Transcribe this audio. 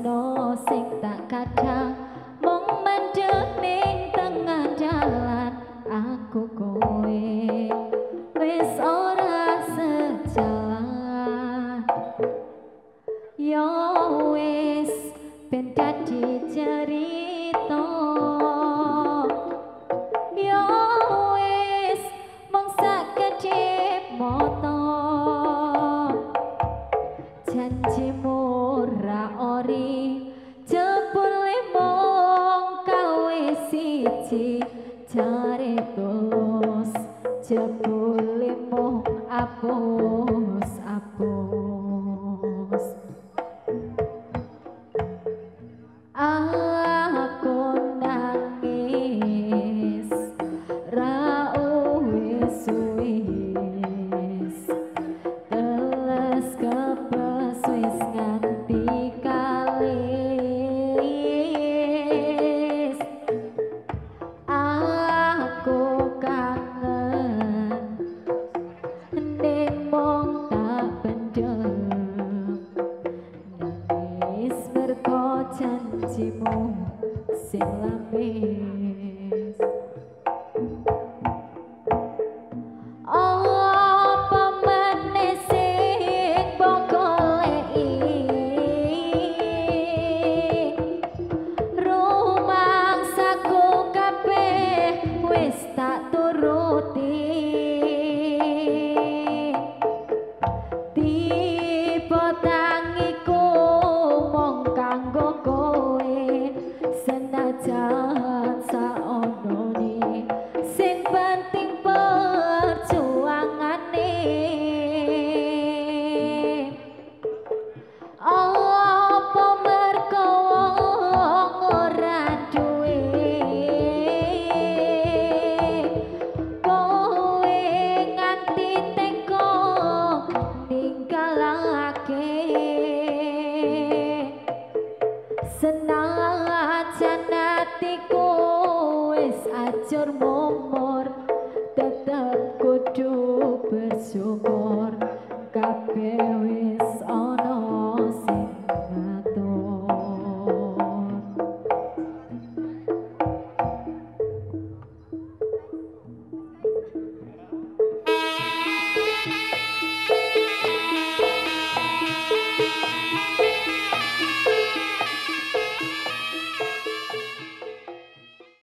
tresno sing tak kadang mung mendhet ning tengah dalan. Aku kowe wis ora sejalan. Yo wis ben dadi cerita, yo wis mung sakedhip mata. Janjimu ra ori jebule mung kawe siji, jare tulus jebule mung apus apus. Aku nangis ra wis wis, teles kepes wis nganti kalis. Aku kangen ning mung tak pendem, nangis merko janjimu sing lamis. Apa meneh sing mbok goleki, rumangsaku kabeh wis tak turuti. Tiba tangiku mung kanggo kowe, senajan saonone sing penting perjuangane. Apa merko wong ora duwe, kowe nganti teko ninggalake. Senajan atiku wis ajur mumur, tetep kudu bersyukur.